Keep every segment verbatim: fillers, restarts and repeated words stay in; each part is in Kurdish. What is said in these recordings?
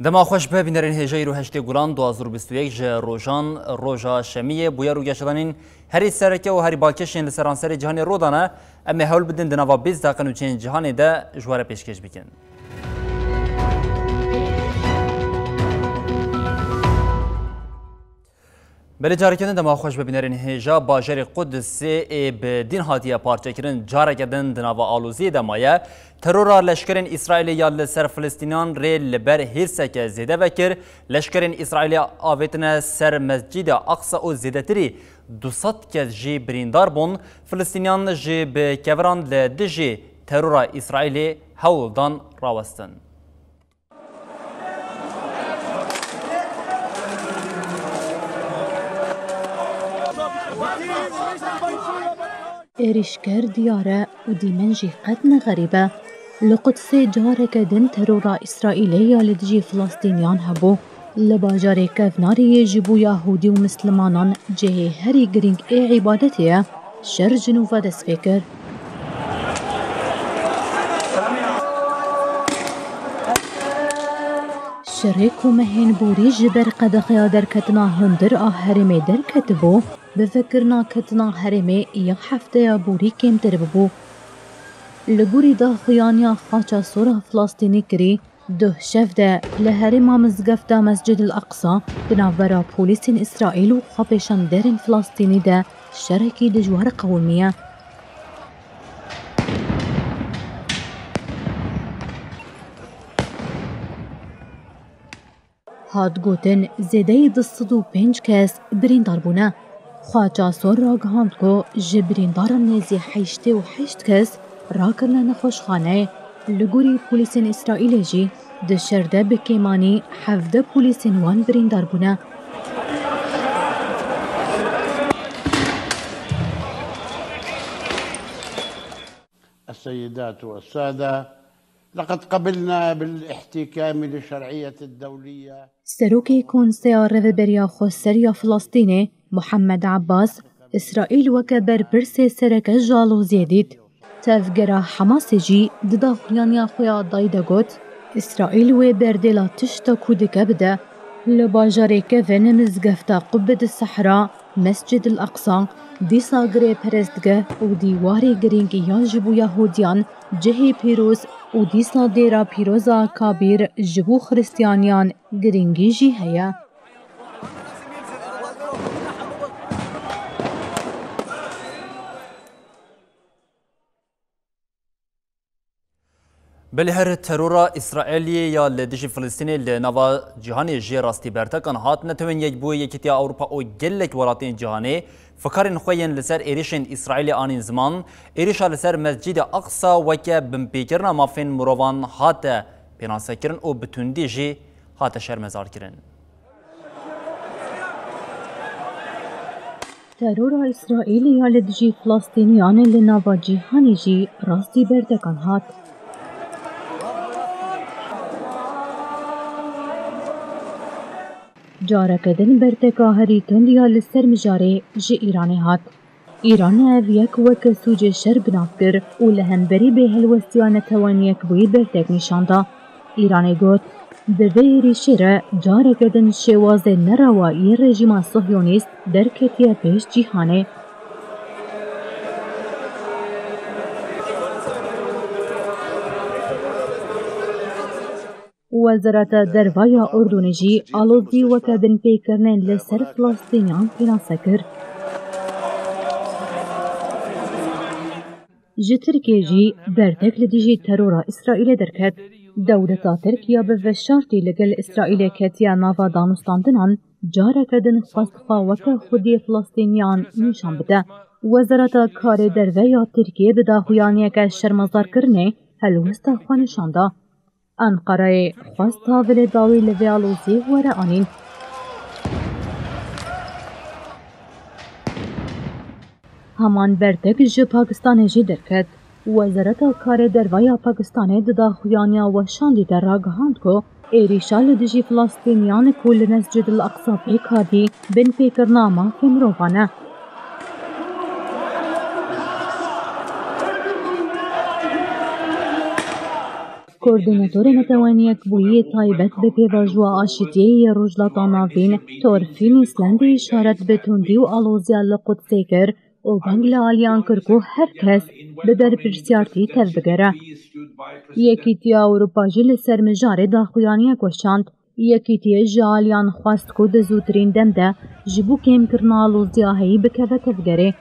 Dema xweş be, bînerên hêja, îro heştê Gulan du hazar û bîst û yek ji rojan, roja şemiyê, bûyer û geşedanên herî sereke û herî balkêş yên li seranserê cîhanê rû dane. Em ê hewl bidin di nava bîst deqe nûçeyên cîhanê de ji we re pêşkêş bikin. Belê, careke din dema xweş be, bînerên hêja. Bajarê Qudusê ê bi dîn hatiye parçekirin, careke din di nava aloziyê de maye. Terora leşkerên Îsraîlê ya li ser Filistîniyan rê li ber hêrseke zêde vekir. Leşkerên Îsraîlê avêtine ser Mescîdê Aqsa û zêdetirî du sed kes jî birîndar bûn. Filistîniyan jî bi keviran li dijî terora Îsraîlê hewl dan rawestin. Êrîşker diyar e û dîmen jî qet ne xerîb e. Li Qudsê careke din terora Îsraîlê ya li dijî Filistîniyan hebû. Li bajarê kevnarê yê ji bo Yahûdî û Mislimanan cihê herî girîng ê îbadetê ye, şer ji nû ve dest pê kir. Şerê ku mehên borî ji ber qedexeya derketina hundir a herêmê derketibû, bi vekirina ketina herêmê ya hefteya borî kêmtir bibû. Li gorî daxuyaniya Xaça Sor a Filistînî kirî, duh şev de li herêma mizgefta Mescid el Aqsa di navbera polîsên Îsraîl û xwepêşanderên Filistînî de şerekî dijwar qewimiye. Hat gotin, zêdeyî du sed û pênc kes birîndar bûne. Xaça Sor ragihand ku ji birîndaran nêzî heştê û heşt kes rakirine nexweşxaneyê. Li gorî polîsên Îsraîlê jî di şer de bi kêmanî hevdeh polîsên wan birîndar bûne. السيدات والسادة، لقد قبلنا بالاحتكام لشرعية الدولية. Serokê Konseya Rêveberiya Xweser ya Filistînê, Muhammed Abbas, Îsraîl weke berpirsê sereke ji aloziyê dît. Tevgera Hamasê jî di daxuyaniya xwe ya dayî de got, Îsraîl wê berdêla tişta ku dike bide. Li bajarê kevin mizgefta Qubbe di Sehra, Mescid el Aqsa, dîsa girê perestgeh û dîwarê girîng ya ji bo Yahudiyan, cihê pîroz û dîsa dêra pîroz a Kabîr ji bo Xiristiyaniyan girîngî jî heye. Belê her terora Îsraîliyê ya li dijî Filistînê li nava cîhanê jê rastî bertekan hat. Netewên Yekbûyî, Yekîtiya Ewropa û gelek welatên cîhanê fikarên xwe yên li ser êrişên Îsraîlê anîn ziman. Êrişa li ser Mescîdê Aqsa weke binpêkirina mafên mirovan hate pênasekirin û bi tundî jî hate şermezarkirin. Terora Îsraîlê ya li dijî Filistîniyan li nava cîhanê jî rastî bertekan hat. Careke din berteka herî tund ya li ser mijarê ji Îranê hat. Îran ev yek weke sûcê şer bi nav kir û li hemberî bêhelwestiya Netewên Yekbûyî bertek nîşan da. Îranê got, bi vê êrîşê re careke din şêwazê nerewa yê rejîma Sohyonîst derketiye pêş cîhanê. Wezareta Derve ya Urdunê jî alozî weke binpêkirinên li ser Filistîniyan pênase kir. Ji Tirkiyê jî bertek li dijî terora Îsraîlê derket. Dewleta Tirk ya bi veşartî li gel Îsraîlê ketiye nava danûstandinan, careke din xwest xwe weke xwediyê Filistîniyan nîşan bide. Wezareta Karê Derve ya Tirkiyê bi daxuyaniyeke şermezarkirinê helwesta xwe nîşan da. Enqereyê xwest tavilê dawî li vê alozî were anîn. Heman bertek ji Pakistanê jî derket. Wezareta Karê Derve ya Pakistanê di daxuyaniya weşandî de ragihand ku êrîşa li dijî Filistîniyan ku li Mescid el Aqsa pêk hatî, binpêkirina mafê mirovan e. Koordînatorê Netewên Yekbûyî taybet bi pêvajoya aşîtiyê yê Rojhilata Navîn, Torfîn Îslandî, îşaret bi tundî û aloziya li Qudsê kir û bang li aliyan kir ku her kes bi berpirsiyartî tevbigere. Yekîtiya Ewropa jî li ser mijarê daxuyaniyek weşand. Yekîtiyê ji aliyan xwest ku di zûtirîn dem de ji bo kêmkirina aloziya heyî bikeve tevgerê.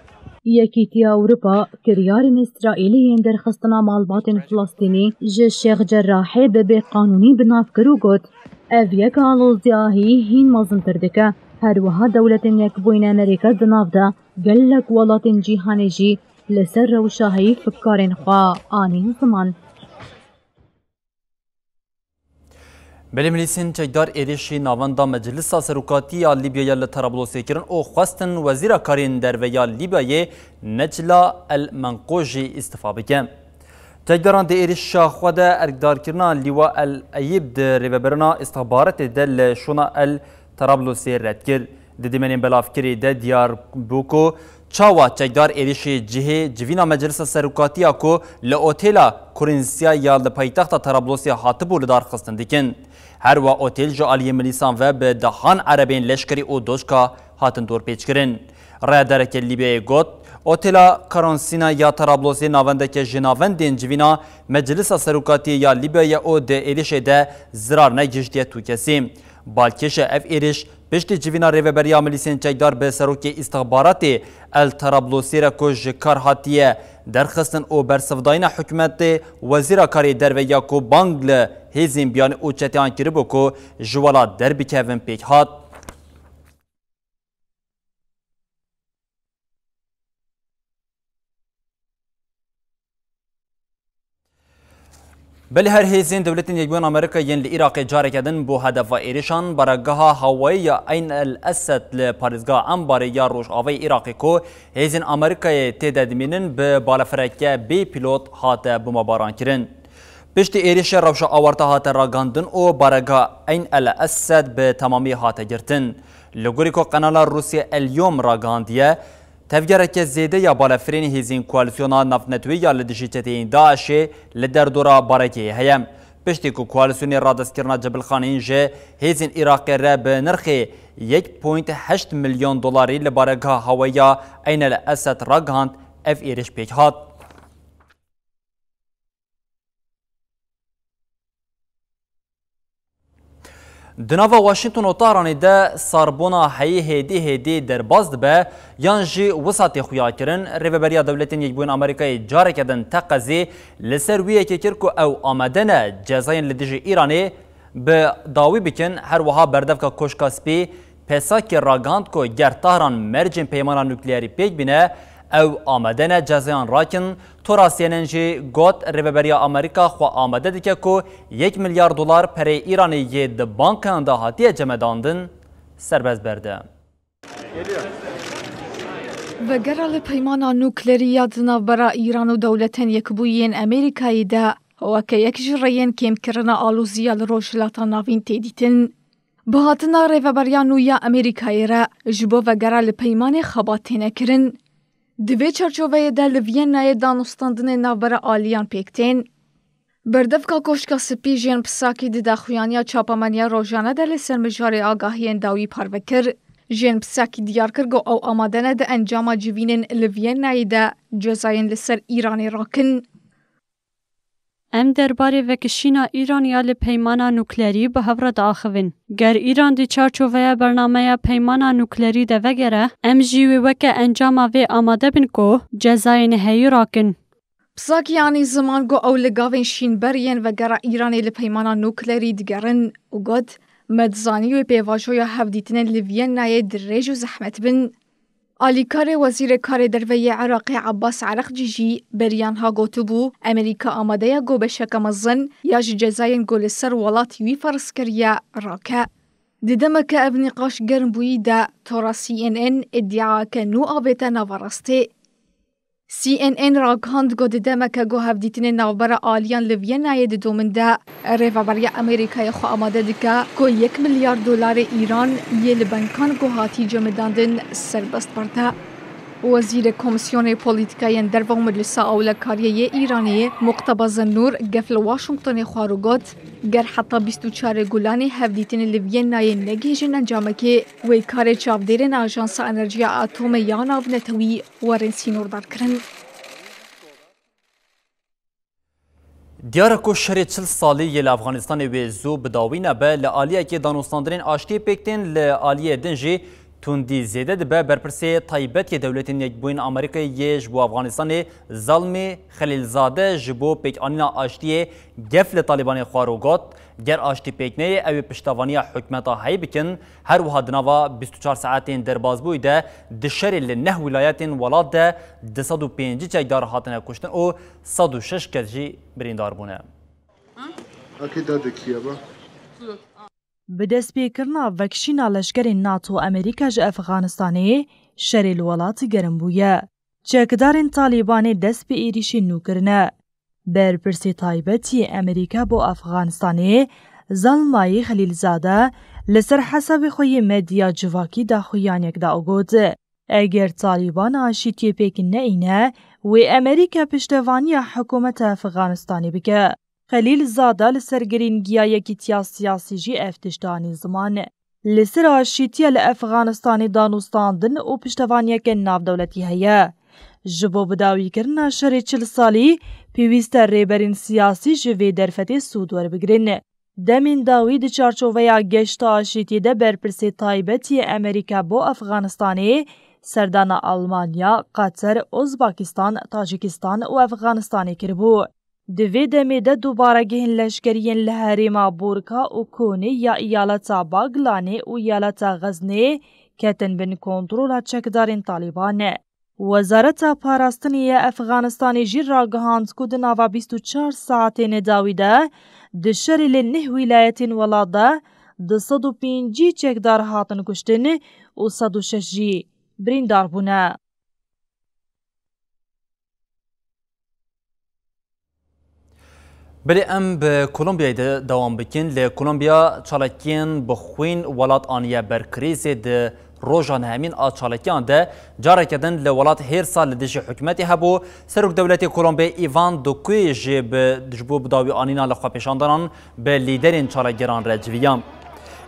Yekîtiya Ewropa kiryarên Îsraîlî yên derxistina malbatên Filistînî ji Şêx Cerrahê bi bêqanûnî bi nav kir û got, ev yek aloziya heyî hîn mezintir dike. Her wiha Dewletên Yekbûyîn Amerîka di nav de gelek welatên cîhanê jî li ser rewşa heyî fikkarên xwe anîn ziman. Belê milîsên çekdar êrişî navenda Meclisa Serokatî ya Lîbyayê li Terablosê kirin û xwestin Wezîra Karên Derve ya Lîbyayê Necla El Menqû jî îstifa bike. Çekdaran di êrişa xwe de erkdarkirina Lîwa El Eyîb di rêveberina îstixbaratê de li şûna El Terablosê red kir. Di dîmenên belavkirî de diyar bû ku çawa çekdar êrişê cihê civîna Meclisa Serokatiya ku li otêla Kurînsiya ya li paytexta Terablosê hatibû li dar xistin dikin. Her wiha otêl ji aliyê milîsan ve bi dehan erebên leşkerî û doşka hatin dorpêçkirin. Rayedareke Lîbyayê got, otêla Karonsîna ya Terablosê navendeke ji navendên civîna Meclisa Serokatiyê ya Lîbyayê û di êrişê de zirar negihiştiye tu kesî. Balkêş e ev êriş piştî civîna rêveberiya milîsên çekdar bi serokê îstixbaratê El Terablosî re ku ji kar hatiye derxistin û bersivdayîna hikûmetê Wezîra Karê Derve ya ku bang li hêzên biyanî û çeteyan kiribû ku ji welat derbikevin pêk hat. Belê her hêzên Dewletên Yekbûyên Amerîka yên li Iraqê careke din bû hedefa êrişan. Baregeha hewayî ya Eyn el Esed li parêzgeha Enbarê ya rojavayê Iraqê ku hêzên Amerîkayê tê de dimînin, bi balafireke bê pîlot hate bomabaran kirin. Piştî êrişê rewşa awarta hate ragihandin û baregeha Eyn el Esed bi temamî hate girtin. Li gorî ku qenala Rûsya El Yom ragihandiye, tevgereke zêde ya balafirên hêzên koalîsyona navnetewî ya li dijî çeteyên DAIŞê li derdora baregehê heye. Piştî ku koalîsyonê radestkirina cebilxaneyên ji hêzên Iraqê re bi nirxê yek point heşt milyon dolarî li baregeha hewayî ya Eyn el Esed ragihand, ev êriş pêk hat. Di nava Washington û Tehranê de sarbûna heyî hêdî hêdî derbas dibe yan jî wisa tê xuyakirin, Rêveberiya Dewletên Yekbûyên Amerîkayê careke din teqezî li ser wî yekê kir ku ew amade ne cezayên li dijî Îranê bi dawî bikin. Her wiha berdevka Koşka Spî Pesakî ragihand ku ger Tahran mercên peymana nukleerî pêk bîne, ew amade ne cezayan rakin. Tora C N N jî got, Rêveberiya Amerîka xwe amade dike ku yek milyar dolar pereyê Îranê yê di bankayan de hatiye cemedandin, serbest berde. Vegera li peymana nuklerî ya di navbera Îran û Dewletên Yekbûyî yên Amerîkayê de, weke yek ji rêyên kêmkirina aloziya li Rojhilata Navîn tê dîtin. Bi hatina rêveberiya nû ya Amerîkayê re ji bo vegera li peymanê xebat têne kirin. Di vê çarçoveyê de li Vîyennayê danûstandinên navbera aliyan pêk tên. Berdevka Koşka Spî Jen Psakî di daxuyaniya çapemeniya rojane de li ser mijarê agahiyên dawî parve kir. Jen Psakî diyar kir ku ew amade ne di encama civînên li Vîyennayê de cezayên li ser Îranê rakin. Em derbarê vekişîna Îran ya li peymana nuklerî bi hev re diaxivin. Ger Îran di çarçoveya bernameya peymana nuklerî de vegere, em jî wê weke encama vê amade bin ku cezayên heyî rakin. Psakî anî ziman ku ew li gavên şînber yên vegera Îranê li peymana nuklerî digerin û got, me dizanî wê pêvajoya hevdîtinên li Vîyennayê dirêj û zehmet bin. Alîkarê Wezîrê Karê Derve yê Iraqê Abbas Ereqcî jî beriya niha gotibû, Amerîka amade ye ku beşeke mezin ya ji cezayên ku li ser welatî wî ferz kiriye rake. Di demeke ev nîqaş germ bûyî de tora C N N îdiayeke nû avête nava rastê. C N N ragihand ku di demeke ku hevdîtinên navbera aliyan li Vîyenayê didomin de, rêveberiya Amerîkayê xwe amade dike ku yek milyar dolarê Îran yê li bankan ku hatî cemidandin serbest berde. Wezîrê Komîsyonê Polîtîkayên Derve û Meclisa Ewlekariyê yê Îranê Muqteba Zennûr gef li Washingtonê xwar û got, ger heta bîst û çarê Gulanê hevdîtinê li Vîyenayê negihîjin encamekê, wê karê çavdêrên Ajansa Enerjiya Atomê ya Navnetewî werin sînordarkirin. Diyar e ku şerê çil salî yê li Efxanistanê wê zû bi dawî nebe, li aliyekê danûstandinên aştiyê pêk tên, li aliyê din jî tundî zêde dibe. Berpirsê taybet yê Dewletên Yekbûyîn Amerîkayê yê ji bo Efxanistanê Zalmî Xelîlzade ji bo pêkanîna aştiyê gef li Talîbanê xwar û got, ger aştî pêk neyê, ew ê piştevaniya hikûmeta heyî bikin. Her wiha di nava bîst û çar saetên derbazbûyî de di şerê li neh wîlayetên welat de du sed û pêncî çekdar hatine kuştin û sed û şeş kes jî birîndar bûne. Akê dade kî ye ba? Bi destpêkirina vekişîna leşkerên NATO Amerîka ji Efxanistanê, şerê li welatî germ bûye. Çekdarên Talîbanê dest bi êrîşên nû kirine. Berpirsê taybet yê Amerîka bo Efxanistanê, Zalmayî Xelîlzade, li ser hesabê xwe yê medya civakî daxuyaniyek da û got, eger Talîban aşîtiyê pêk neîne, wê Amerîka piştevaniya hikûmeta Efxanistanê bike. Xelîlzade li ser girîngiya yekîtiya siyasî jî ev tişt anî ziman. Li ser aşîtiya li Efxanistanê danûstandin û piştevaniyeke navdewletî heye. Ji bo bidawîkirina şerê çil salî, pêwîst e rêberên siyasî ji vê derfetê sûd werbigirin. Demên dawî di çarçoveya geşta aşîtiyê de berpirsê taybet yê Amerîka bo Efxanistanê serdana Almanya, Qatar, Ozbakistan, Tacikistan û Efxanistanê kiribû. Di vê demê de dubaregehên leşkeriyên li herêma Borka û Konê ya îyaleta Baglanê û îyaleta Xeznê ketin bin kontrola çekdarên Talîban. Wezareta Parastinê ya Efxanistanê jî ragihand ku di nava bîst û çar saetên dawî de di şerê li neh wîlayetên welat de du sed û pêncî çekdar hatin kuştin û sed û şeş jî birîndar bûne. Belê em bi Kolombiyayê de dewam bikin. Li Kolombiya çalakiyên bi xwîn welat aniye ber krîzê. Di roja nehemîn a çalakiyan de careke din li welat hêrsa li dijî hikûmetê hebû. Serok dewletê Kolombiyayê Ivan Duque jî bi, ji bo bidawî anîna li xwepêşandanan bi lîderên çalakgeran re civiya.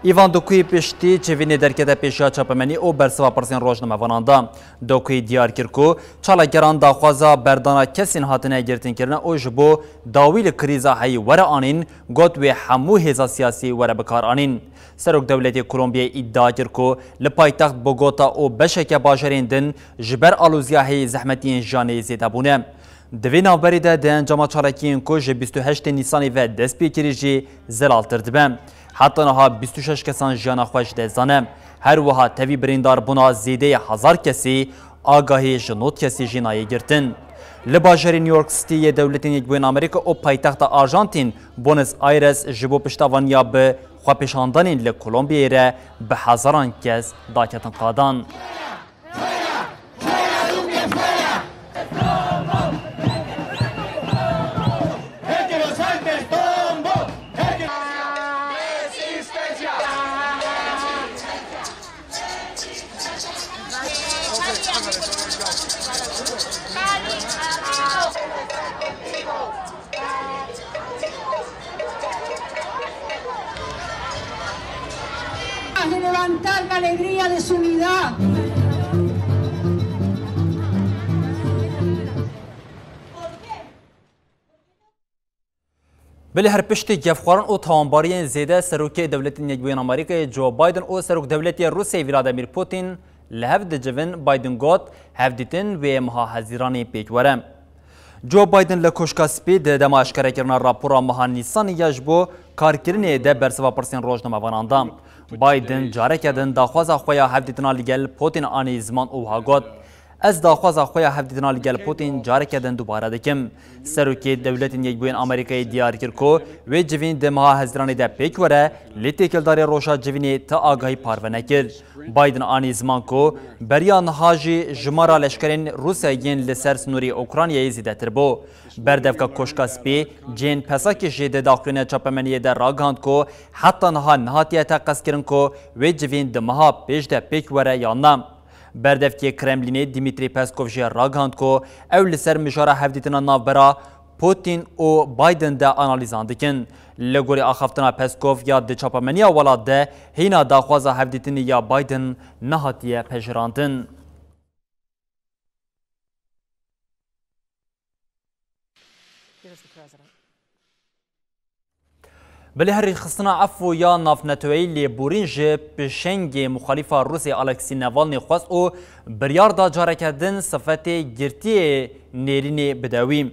Îvan Dokuyî piştî çêvînê derkete pêşiya çapemenî û bersiva pirsên rojnamevanan da. Dokuyî diyar kir ku çalakgeran daxwaza berdana kesên hatine girtinkirin û ji bo dawî li krîza heyî were anîn, got wê hemû hêza siyasî were bikaranîn. Serok dewletê Kolombiyayê îdia kir ku li paytext Bogota û beşeke bajarên din ji ber alozîya heyî zehmetiyên jiyanê zêde bûne. Di vê navberê de di encama çalakiyên ku ji bîst û heştê Nîsanê ve dest pê kirî jî zelaltir dibe. Heta niha bîst û şeş kesan jiyana xwe ji dest dane. Her wiha tevî birîndarbûna zêdeyê hezar kesî, agahî ji nod kesî jî nayê girtin. Li bajarê New York City yê Dewletên Yekbûyên Amerîka û paytexta Arjantîn, Buenos Aires, ji bo piştevaniya bi xwepêşandanên li Kolombiyayê re bi hezaran kes daketin qadan. A levantar la alegría de su unidad. Belê her piştî gefxwarin û tawanbariyên zêde, Serokê Dewletên Yekbûyên Amerîkayê Joe Biden û Serok Dewletê Rûsyayê Vladimir Putin li hev dicivin. Biden got, hevdîtin wê meha Hezîranê pêk were. Joe Biden li Koşka Spî di dema eşkerekirina rapora meha Nîsanê ya ji bo karkirinê de bersiva pirsên rojnamevanan da. Biden careke din daxwaza xwe ya hevdîtina li gel Putin anî ziman û wiha got, Ez daxwaza xwe ya hevdîtina li gel Putin careke din dubare dikim. Serokê Dewletên Yekbûyên Amerîkayê diyar kir ku wê civîn di meha Hezîranê de pêk were, lê têkildarê roja civînê ti agahî parve nekir. Biden anî ziman ku beriya niha jî jimara leşkerên Rûsyayê yên li ser sînorê Ukraynayê zêdetir bû. Berdevka Koşka Spî, Jen Psaki jî di daxuyaniya çapemeniyê de ragihand ku heta niha nehatiye teqezkirin ku wê civîn di meha pêş de pêk were yan na. Berdevkê Kremlînê Dmitry Peskov jî ragihand ku ew li ser mijara hevdîtina navbera Putin û Biden de analîzan dikin. Li gorî axaftina Peskov ya di çapemeniya welat de hîna daxwaza hevdîtinê ya Biden nehatiye pejirandin. Bilê her rêxistina Efo ya navneteweyî lêborîn ji pişengê muxalîfa Rûsê Alexî Navalnî xwest û biryar da careke din sifetê girtiyê nêrînê bide wî.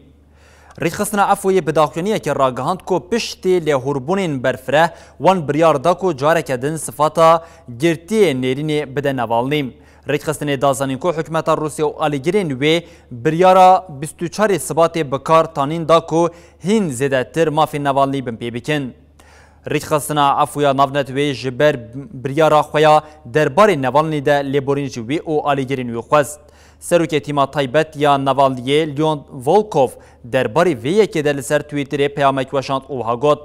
Rêxistina Efoyê bi daxuyaniyekê ragihand ku piştî lêhûrbûnên berfireh wan biryar da ku careke din sifata girtiyê nêrînê bide Navalnî. Rêkxistinê da zanîn ku hikûmeta Rûsya û alîgirên wê biryara bîst û çarê Sibatê bi kar tanîn da ku hîn zêdetir mafê Navalnî binpê bikin. Rêkxistina Efûya Navneteweyê ji ber biryara xwe ya derbarê Navalnî de lêborîn ji wî û alîgirên wî xwest. Serokê tîma taybet ya Navalniyê Leon Volkov derbarê vê yekê de li ser Twitterê peyamek weşand û wiha got,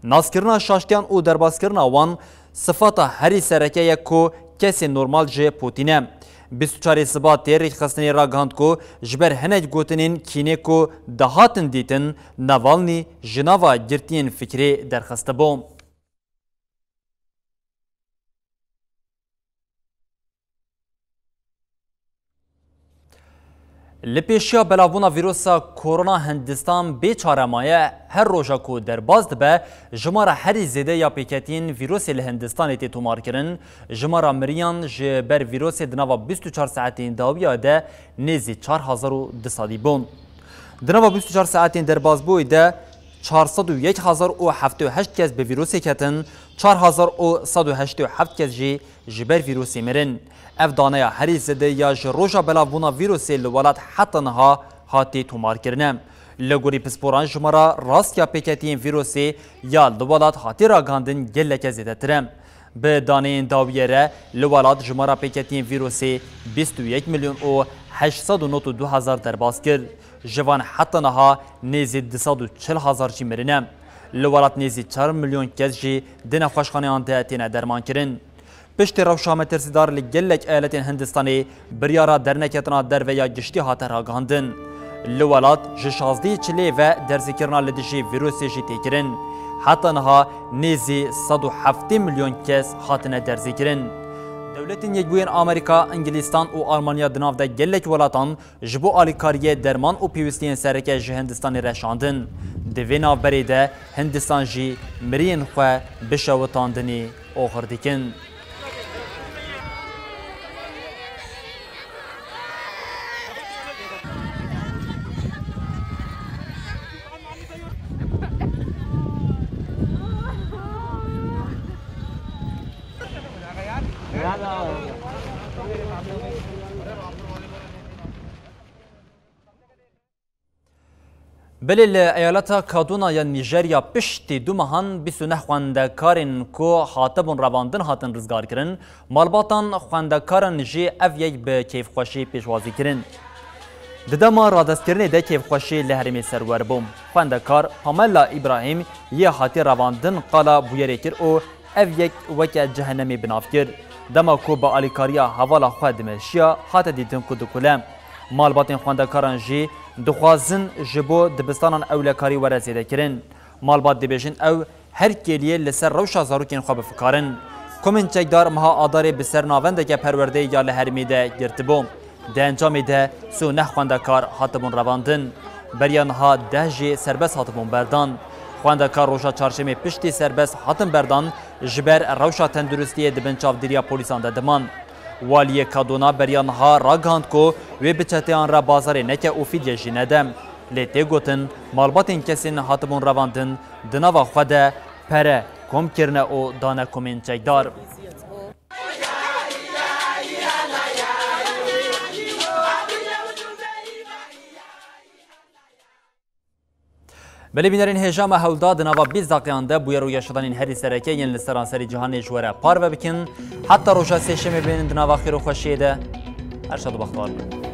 Naskirina şaştiyan û derbaskirina wan sifata herî sereke ye ku kesê normal ji Pûtîn e. Bîst û çarê Sibatê rêkxistinê ragihand ku ji ber hinek gotinên kînê ku dihatin dîtin, Navalnî ji nava girtiyên fikrê derxistibû. Li pêşiya belavbûna vîrusa korona Hindistan bê çare maye, her roja ku derbas dibe, jimara herî zêde ya pêketiyên vîrusê li Hindistanê tê tomarkirin, jimara miriyan ji ber vîrusê di nava bîst û çar saetên dawiya de nêzî çar hezar û du sedî bûn. Di nava bîst û çar saetên derbasbûyî de çar sed û yek hezar û heftê û heşt kes bi vîrusê ketin, çar hezar û sed û heştê û heft kes jî ji ber vîrusê mirin. Ev daneya herî zêde ya ji roja belavbûna vîrusê li welat heta niha hatî tomarkirine. Li gorî pisporan jimara rast ya pêketiyên vîrusê ya li welat hatî ragihandin geleke zêdetir e. Bi daneyên dawiyê re li welat jimara pêketiyên vîrusê bîst û yek milyon û heşt sed û nod û du hezar derbas kir. Ji van heta niha nêzî du sed û çil hezar jî mirine. Li welat nêzî çar milyon kes jî di nexweşxaneyan de têne dermankirin. Piştî rewşa metirsîdar li gelek eyaletên Hindistanê biryara derneketina derve ya giştî hate ragihandin. Li welat ji şazdehê Çilê ve derzîkirina li dijî vîrusê jî tê kirin. Heta niha nêzî sed û heftê milyon kes hatine derzîkirin. Dewletên Yekbûyên Amerîka, Îngilîstan û Almanya di nav de gelek welatan ji bo alîkariyê derman û pêwîstiyên sereke ji Hindistanê re şandin. Di vê navberê de Hindistan jî miriyên xwe bi şewitandinê oxir dikin. Belê li eyaleta Kaduna ya Nîjerya piştî du mehan bîst û neh xwendekarên ku hatibûn revandin hatin rizgarkirin, malbatan xwendekaran jî ev yek bi keyfxweşî pêşwazî kirin. Di dema radestkirinê de keyfxweşî li herêmê serwer bû. Xwendekar Pamela Îbrahîm yê hatî revandin qala bûyerê kir û ev yek weke cehenemê bi nav kir. Dema ku bi alîkariya hevala xwe dimeşiya, hate dîtin ku dikule. Malbatên xwendekaran jî dixwazin ji bo dibistanan ewlekarî were zêdekirin. Malbat dibêjin ew her kêliyê li ser rewşa zarokên xwe bifikarin. Komên çekdar meha Adarê bi ser navendeke perwerdeyê ya li herêmê de girtibû. Di encamê de sî û neh xwendekar hatibûn revandin. Beriya niha deh jî serbest hatibûn berdan. Xwendekar roja çarşemê piştî serbest hatin berdan, ji ber rewşa tenduristiyê di bin çavdêriya polîsan de diman. Waliyê Kaduna beriya niha ragihand ku wê bi çeteyan re bazarê neke û fîdye jî nede. Lê tê gotin, malbatên kesên hatibûn revandin di nava xwe de pere Kom kirine û dane komên çekdar. Belê bînerên hêja me hewlda di nava bîst deqeyan de bûyer û yaşadanên herî sereke yên li seranserî cîhanê ji we re parve bikin. Heta roja sêşemê bimînin di nava xêr û xweşiyê de. Her şad û bextewar bin.